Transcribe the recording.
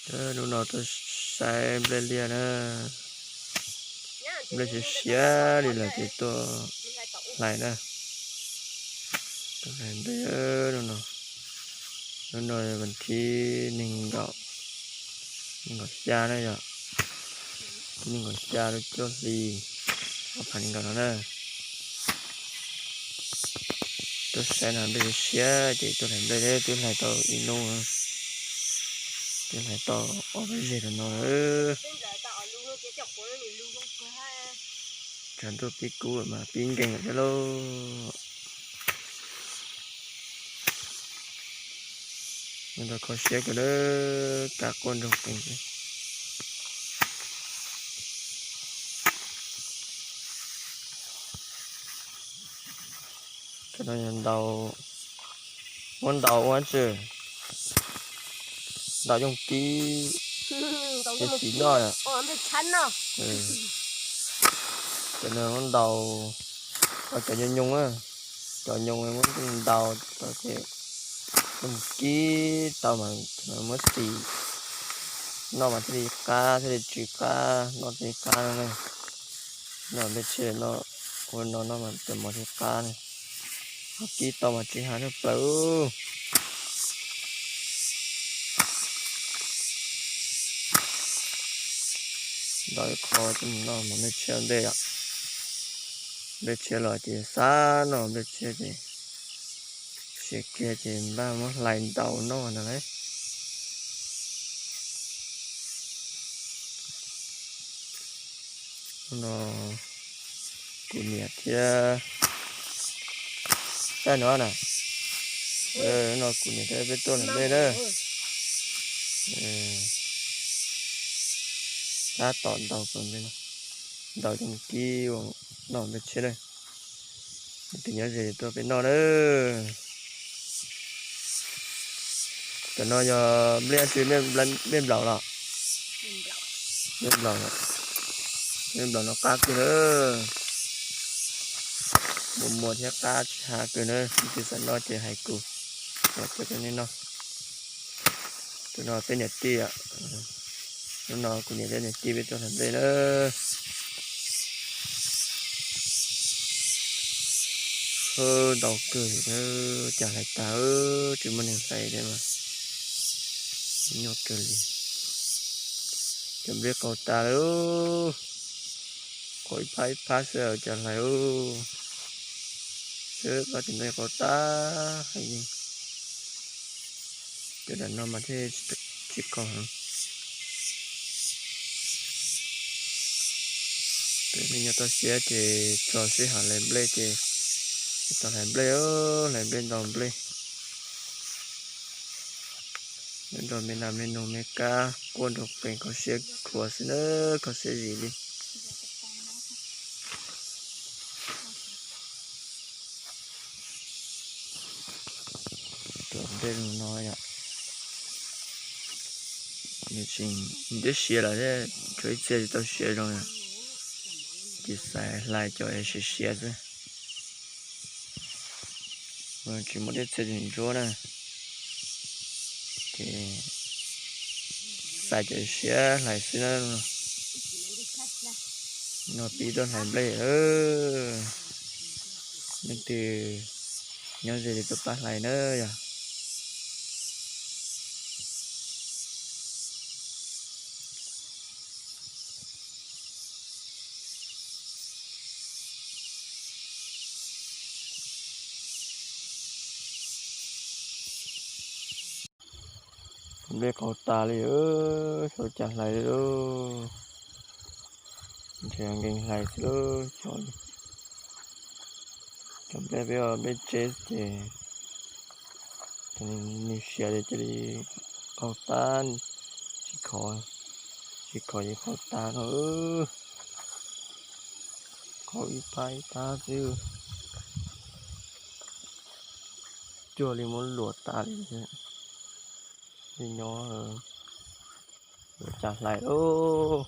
Hnub no tuaj saib nplej liaj na, nplej siav siav li lawm ces tuaj hlais na. Tuaj hlais nplej hnub no, hnub no vas thib nees nkaum, nees nkaum xya na yom, nees nkaum xya lub cuaj hli ob phav nees nkaum no na. Tuaj saib no nplej siav siav ces tuaj hlais nplej twb hlais tau ib hnub, twb hlais tau ob peb zeg rau no lawm. Tshav ntuj pib kub mas pib nkees lawm thiab lauj. Nws tau kho siab kawg na, kab quaj nroo qees. Cov no yog ntaus, muab ntaus ua tsi, ntaus yooj kib, kev txiv noj. Cov no muab ntaus, cov nyoos nyoos, cov nyoos muab ntaus tau ces mus kib tau mas muab xis noj mas thiaj li qab, thiaj li tsis qab, noj thiaj li qab no. Noj nplej tshiab no, ua no noj mas cov mov thiaj qab ne. Ho kib tau mas tsis has noj plaws. Ntaus ib qho coj mus noj mas nplej tshiab ntej yom. Nplej tshiab los ces xav noj nplej tshiab ces siav kiag ces npaj muab hlais ntaus noj ntag lauj. Hnub no kuv niam thiab, tab no na, hnub no kuv niam thiab peb tuaj hlais nplej na. Tab tom ntaus, ntaus coj mus kib ua noj nplej tshiab na. Leej twg nyob ze tuaj peb noj na. Cov no yog nplej tsi, nplej nplaum los? Nplej nplaum, nplej nplaum no qab kawg na. Muag muag thiab qab tsis has kawg na, leej twg xav noj ces hais kuv, kuv coj nej noj. Tus no peb niam tij, hnub no kuv niam thiab niam tij peb tuaj hlais nplej na. Ntaus kawg, cas hlais tas, tsis muaj neeg hlais li mas nyuaj kawg li. Cov nplej qaug tas lawm, qaug ib phab ib phab xwb cas hlais, seb pab tim no qaug tas heev. Cov nram no mas thiaj tsis qaug heev. Peb me nyuam toj siab ces txog sij hawm hlais nplej ces tau hlais nplej, hlais nplej ntaus nplej. Nrog me nas me noog me kab quaj nroo qees kho siab khuav xwb na, kho siab zim li. Cov nplej no yom, nws tseem twb siav lawm thiab, tshuav ib txhia tsis tau siav zoo, ces xaiv hlais cov siav siav xwb. Tsis muaj tej txhia tseem ntsuab na, ces xaiv cov siav hlais xwb na. No pib tuaj hlais nplej lawm, leej twg nyob ze li tuaj pab hlais na yom. Nplej qaug tas li, xyov cas hlais li lauj. Ntshe nkees hlais xwb lauj xyov li. Cov nplej peb ua nplej tseb ces nws siav ces cia li qaug tas, tsis khov, tsis khov ces qaug tas no. Qaug ib phab ib phab xwb, cuag li muab luam tas li. Li nyob, yuav cas hlais lauj.